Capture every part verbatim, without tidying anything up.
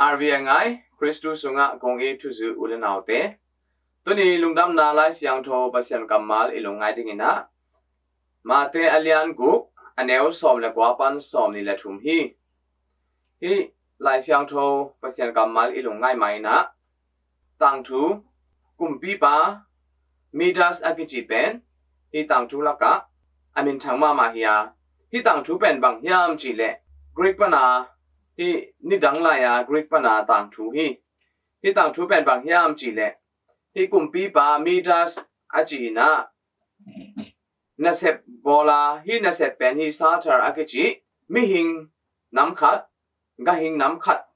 R V A ngai, Khristu sungah kong it thuzui u le naute, tuni lungdamna Lai Siangtho Pasian kammal i lungngai dingin ah, Mate a lian guk, a neu sawm le kua pan sawm nih le thum hi. Hih Lai Siangtho Pasian kammal i lungngai ma-in ah, tangthu, kumpipa Midas a kici pen hih tangthu lakah a minthang mahmah hi a, hih tangthu pen bang hiam cih leh Greek pana, hih nidang lai-a Greek pana tangthu hi. Hih tangthu pen bang hiam cih leh hih kumpipa Midas a ci-in ah nasep bawl a, hih nasep pen hih Satar a kici mihing nam khat, gahing nam khat,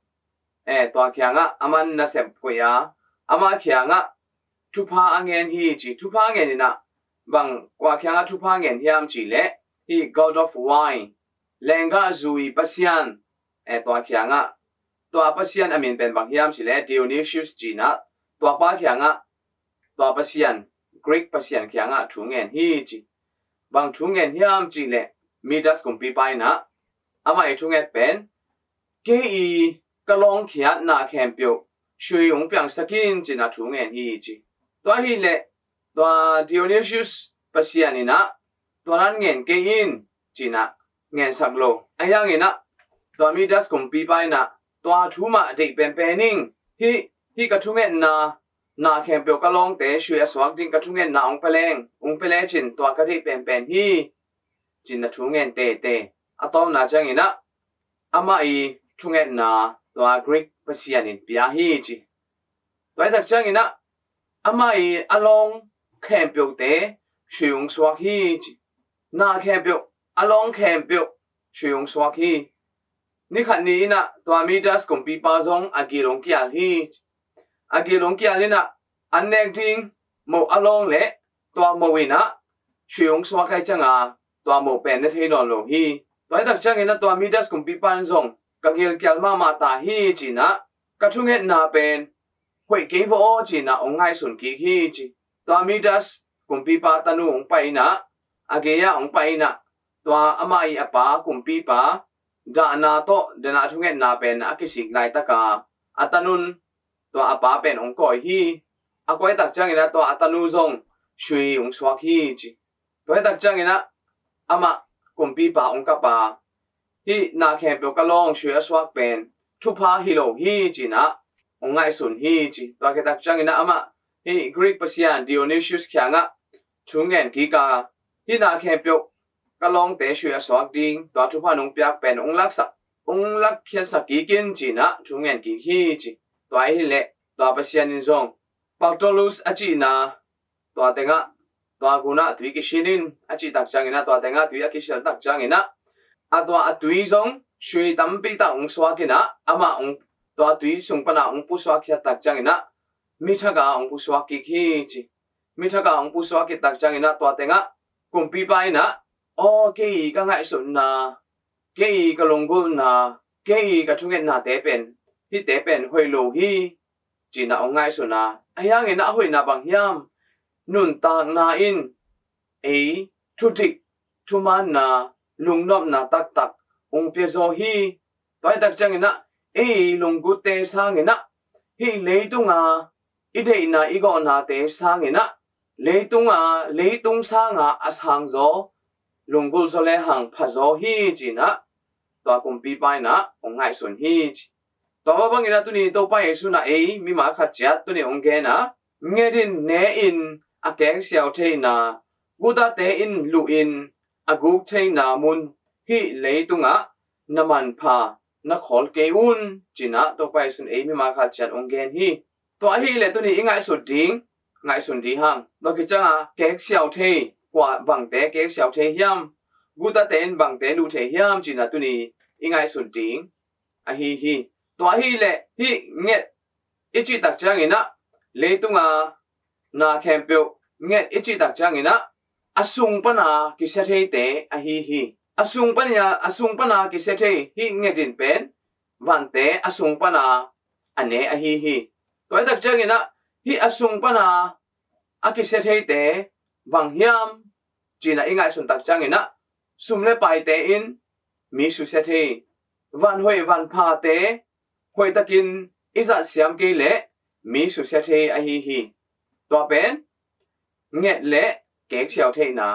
eh, tua kiangah aman nasep koih a, ama kiangah thupha a ngen hi ci. Thupha ngen in ah, bang kua kiangah thupha ngen hiam cih leh hih God of Wine, lenggah zui pasian, eh, tua kiangah, tua pasian a min pen bang hiam cih leh Dionysius ci-in ah, tua pa kiangah, tua pasian, Greek pasian kiangah thu ngen hi ci. Bang thu ngen hiam cih leh Midas kumpipa in ah, amah i thunget pen, kei i ka lawngkhiat na khempeuh sui hong piangsak in ci-in ah thu ngen hi ci. Tua hileh tua Dionysius pasian in ah, tua nan ngen kei in ci-in ah ngensak lo. Ahi hangin ah tua Midas kumpipa in ah tua thu mah deih penpen ing. Hih, hih ka thungetna, na khempeuh ka lawngte sui a suak ding ka thungetna hong pia leng, hong pia lecin tua ka deih penpen hi ci-in ah thu ngen tete. A tawpna ciangin ah amah i thungetna tua Greek pasian in pia hi ci. Tua hi tak ciangin ah amah i a lawng khempeuhte sui hong suak hi ci. Na khempeuh, a lawng khempeuh sui hong suak hi. Ni khat ni-in ah tua Midas kumpipa zong a gil hong kial hi. A gil hong kial in ah an nek ding moh a lawng le tua moh in ah sui hong suak ahih ciangin tua moh pen ne thei nawn lo hi. Tua hi tak ciangin ah tua Midas kumpipa in zong ka gilkial mahmah ta hi ci-in ah, ka thungetna pen hoih kei va aw ci-in ah hong ngaihsun kik hi ci. Tua Midas kumpipa tanu hong pai in ah, a gei-ah hong pai in ah, tua amah i a pa kumpipa dahna tawh, dena thungetna pen a kisik laitaka a tanun tua a pa pen hong kawi hi. A kawi tak ciangin ah tua a tanu zong sui hong suak hi ci. Tua hi tak ciangin ah amah kumpipa hong kap a, hih na khempeuh ka lawng sui a suak pen thupha hi lo hi ci-in ah hong ngaihsun hi ci. Tua khit tak ciangin ah amah hih Greek pasian Dionysius kiangah thu ngen kik a, hih na khempeuh ka lawngte sui a suak ding tua thupha nong piak pen hong laksak, hong lakkhiatsak kik in ci-in ah thu ngen kik hi ci. Tua ahih leh tua pasian in zong Pactolus a cihna, tua tengah, tua gunah tui kisil in a cih tak ciangin ah, tua tengah tui a kisil tak ciangin ah, a tua a tui zong sui tampi tak hong suak in ah, amah hong, tua tui sung pan ah hong pusuak khiat tak ciangin ah, mi thak ah hong pusuak kik hi ci. Mi thak ah hong pusuak khit tak ciangin ah, tua tengah kumpipa in ah, aw, kei i ka ngaihsutna, kei i ka lunggulhna, kei i ka thungetnate pen hihte pen hoih lo hi ci-in ah hong ngaihsun a, ahi hangin ah a hoihna bang hiam? Nuntakna in ei thudik, thumaanna, lungnopna taktak hong pia zaw hi. Tua hi tak ciangin ah ei lunggulhte sangin ah, hih leitung a i deihna i gawhnate sangin ah, leitung a, leitung sanga a sang zaw, lunggulh zaw lehang pha zaw hi ci-in ah, tua kumpipa in ah hong ngaihsun hi ci. Tua mah bangin ah tuni Topa Jesu in ah ei mimal khat ciat tuni hong gen a, nget in, ne in, a kek siau theihna, gutate in luh in, a guk theihna mun hih leitungah na manpha, na khawl kei un ci-in ah Topa Jesu in ei mimal khat ciat hong gen hi. Tua ahih leh tuni i ngaihsut ding, ngaihsun ding hang. Tua khit ciangah kek siau thei, kua bangte kek siau thei hiam? Gutate in bangte luh thei hiam ci-in ah tuni i ngaihsut ding ahi hi. Tua ahih leh hih nget i cih tak ciangin ah, leitung a na khempeuh nget i cih tak ciangin ah, a sung pan a kisia theite ahi hi. A sung pan a, a sung pan a kisia thei hih nget in pen vante a sung pan a a ne ahi hi. Tua hi tak ciangin ah, hih a sung pan a a kisia theite bang hiam ci-in ah i ngaihsun tak ciangin ah, sum le paite in mi susia thei, van hoih van phate hoihtakin i zat siam kei leh mi susia thei ahi hi. Tua pen nget le keksiau theihna.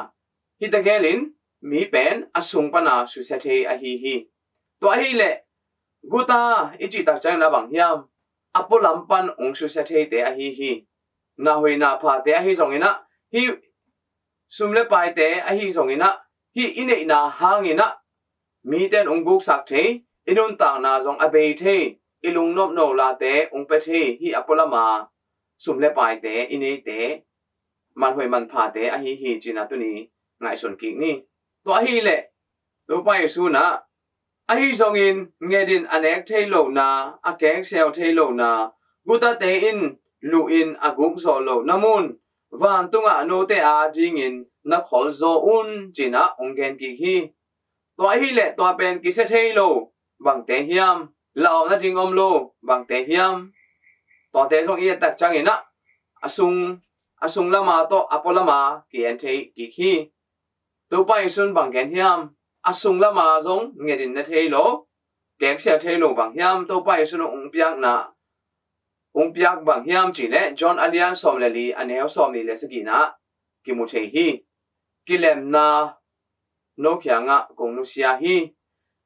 Hih tegel in mi pen a sung pana susia thei ahi hi. Tua ahih leh guta i cih tak ciangin a bang hiam? A pualam pan ung susia theite ahi hi. Na hoi na phate ahi zongin ah, hih sum le paite ahi zongin ah, hih i neihna hangin ah mite in ung guksak thei, i nuntakna zong a bei thei, i lungnopno late ung pia thei, hih a pualama sum le paite, i neite, manhoi manphate ahi hi ci-in ah tuni ngaihsun kik ni. Tua ahih leh Topa Jesu in ah, ahi zongin nget in a nek thei lohna, a keksiau thei lohna, gutate in luh in a guk zawh lohna mun vantungah note adingin na kholzaw un ci-in ah ung gen kik hi. Tua ahih leh tua pen kisia thei lo bangte hiam? Lauhna ding om lo bangte hiam? Tuate zong i et tak ciangin ah a sung, a sung lama tawh a pualama ki-en thei kik hi. Topa Jesu in bang gen hiam? A sung lama zong nget in ne thei lo, keksiau thei lo bang hiam? Topa Jesu in ung piakna, ung piak bang hiam cih leh John a lian sawm le li, a neu sawm nih le sagihna ah kimu thei hi. Kilemna no kiangah kong nusia hi.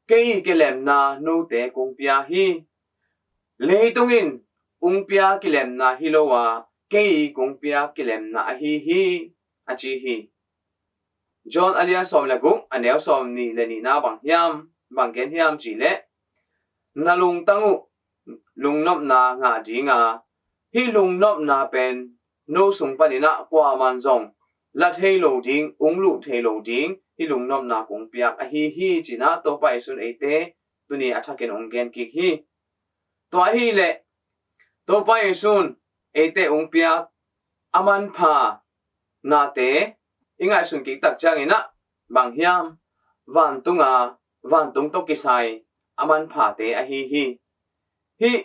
Kei kilemna note kong pia hi. Leitung in ung pia kilemna hi lo a, kei kong pia kilemna ahi hi, a ci hi. John a lian sawm le guk, a neu sawm nih le nihna bang hiam, bang gen hiam cih leh, na lungtang uh lungnopna ngah ding a, hih lungnopna pen no sung panin ah kuaman zong la thei lo ding, ung luh thei lo ding, hih lungnopna kong piak ahi hi ci-in ah Topa Jesu in eite tuni a thakin ung gen kik hi. Tua ahih leh Topa Jesu in eite ung piak a manpha nate i ngaihsun kik tak ciangin ah bang hiam? Vantung a, vantung tawh kisai a manphate ahi hi. Hih,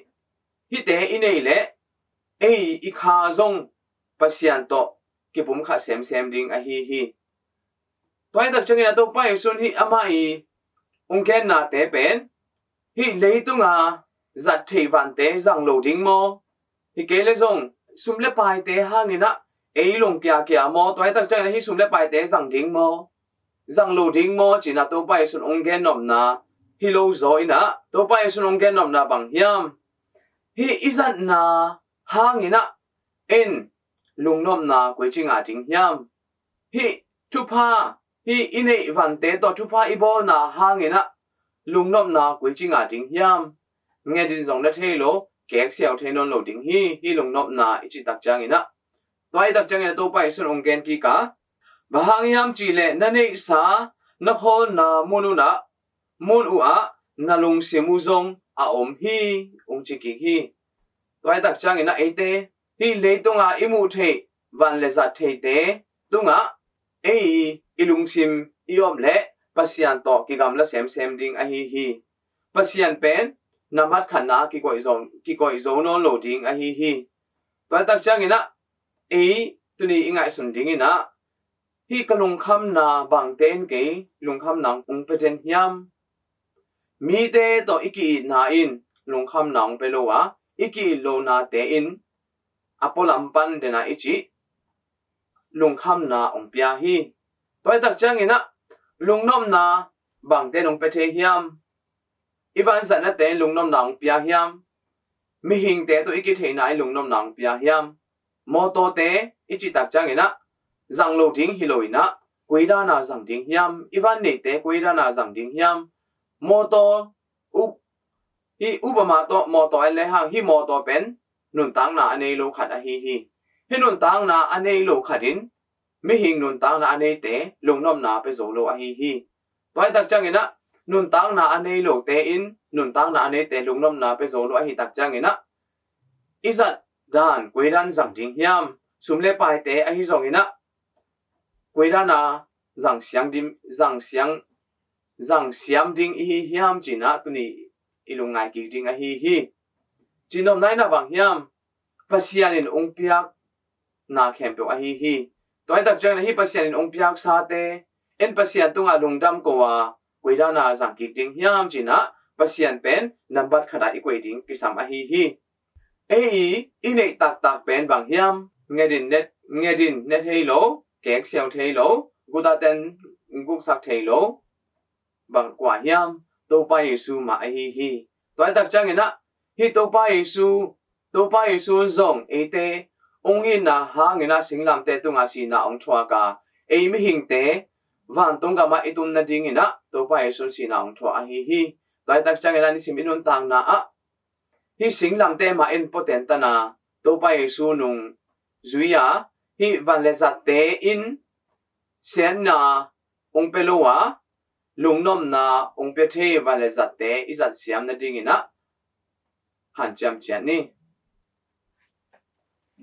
hihte i neih leh ei i kha zong Pasian tawh kipumkhat semsem ding ahi hi. Tua hi tak ciangin ah Topa Jesu in hih amah i ung gennate pen hih leitung a zat theih vante zang lo ding maw? Hi kei leh zong sum le paite hangin ah ei lungkia kia maw? Tua hi tak ciangin ah hih sum le paite zang ding maw, zang lo ding maw ci-in ah Topa Jesu in ung gennopna hi lo zaw in ah, Topa Jesu in ung gennopna bang hiam? Hih i zatna hangin ah ei lungnopna koici ngah ding hiam? Hih thupha, hih i neih vante tawh thupha i bawlna hangin ah lungnopna koici ngah ding hiam? Nget in zong ne thei lo, keksiau thei nawn lo ding hi, hih lungnopna i cih tak ciangin ah. Tua hi tak ciangin ah Topa Jesu in ung gen kik a, bang hang hiam cih leh na neihsa, na khawlna mun uh ah, mun uh ah na lungsim uh zong a om hi, ung ci kik hi. Tua hi tak ciangin ah eite hih leitung a i muh theih van le zat theite tungah ei i lungsim i om leh Pasian tawh kigamla semsem ding ahi hi. Pasian pen nambat khatna ah kikoih zo, kikoih zo nawn lo ding ahi hi. Tua hi tak ciangin ah ei tuni i ngaihsun dingin ah, hih ka lungkhamna bangte in kei lungkhamna ung pia den hiam? Mite tawh i ki-itna in lungkhamna ung pia lo a, i ki-it lonate in a pualam pan den a i cih lungkhamna ung pia hi. Tua hi tak ciangin ah lungnopna bangte in ung pia thei hiam? I vanzatnate in lungnopna ung pia hiam? Mihingte tawh i kitheihna in lungnopna ung pia hiam? Mawtawte i cih tak ciangin ah zang lo ding hi lo in ah, koi dan a zang ding hiam? I van neite koi dan a zang ding hiam? Mawtaw, u, hih upama tawh mawtaw en lehang, hih mawtaw pen nuntakna a nei lo khat ahi hi. Hih nuntakna a nei lo khat in mihing nuntakna a neite lungnopna pia zo lo ahi hi. Tua hi tak ciangin ah nuntakna a nei lote in nuntakna a neite lungnopna pia zo lo ahi tak ciangin ah, i zat dan koi dan zang ding hiam? Sum le paite ahi zongin ah koi dan a zang siang dim, zang siang, zang siam ding i hi hiam ci-in ah tuni i lungngai kik ding ahi hi. Cihnopna in ah bang hiam? Pasian in ung piak na khempeuh ahi hi. Tua hi tak ciangin ah hih Pasian in ung piaksate in Pasian tungah lungdam ko a, koi dan a zang kik ding hiam ci-in ah Pasian pen nambat khatah i koih ding kisam ahi hi. Ei i neih taktak pen bang hiam? Nget in ne, nget in ne thei lo, kek siau thei lo, gutaten guksak thei lo, bang kua hiam? Topa Jesu mah ahi hi. Tua tak ciangin ah hih Topa Jesu, Topa Jesu zong eite hong itna hangin ah singlamteh tungah sihna hong thuak a, ei mihingte vantung gamah i tum nadingin ah Topa Jesu sihna hong thuak ahi hi. Tua tak ciangin ah nisim i nuntakna ah hih singlamteh mah in pua tentana Topa Jesu nung zui a, hih van le zatte in siatna hong pia lo a, lungnopna hong pia thei van le zatte i zat siam nadingin ah hanciam ciat ni.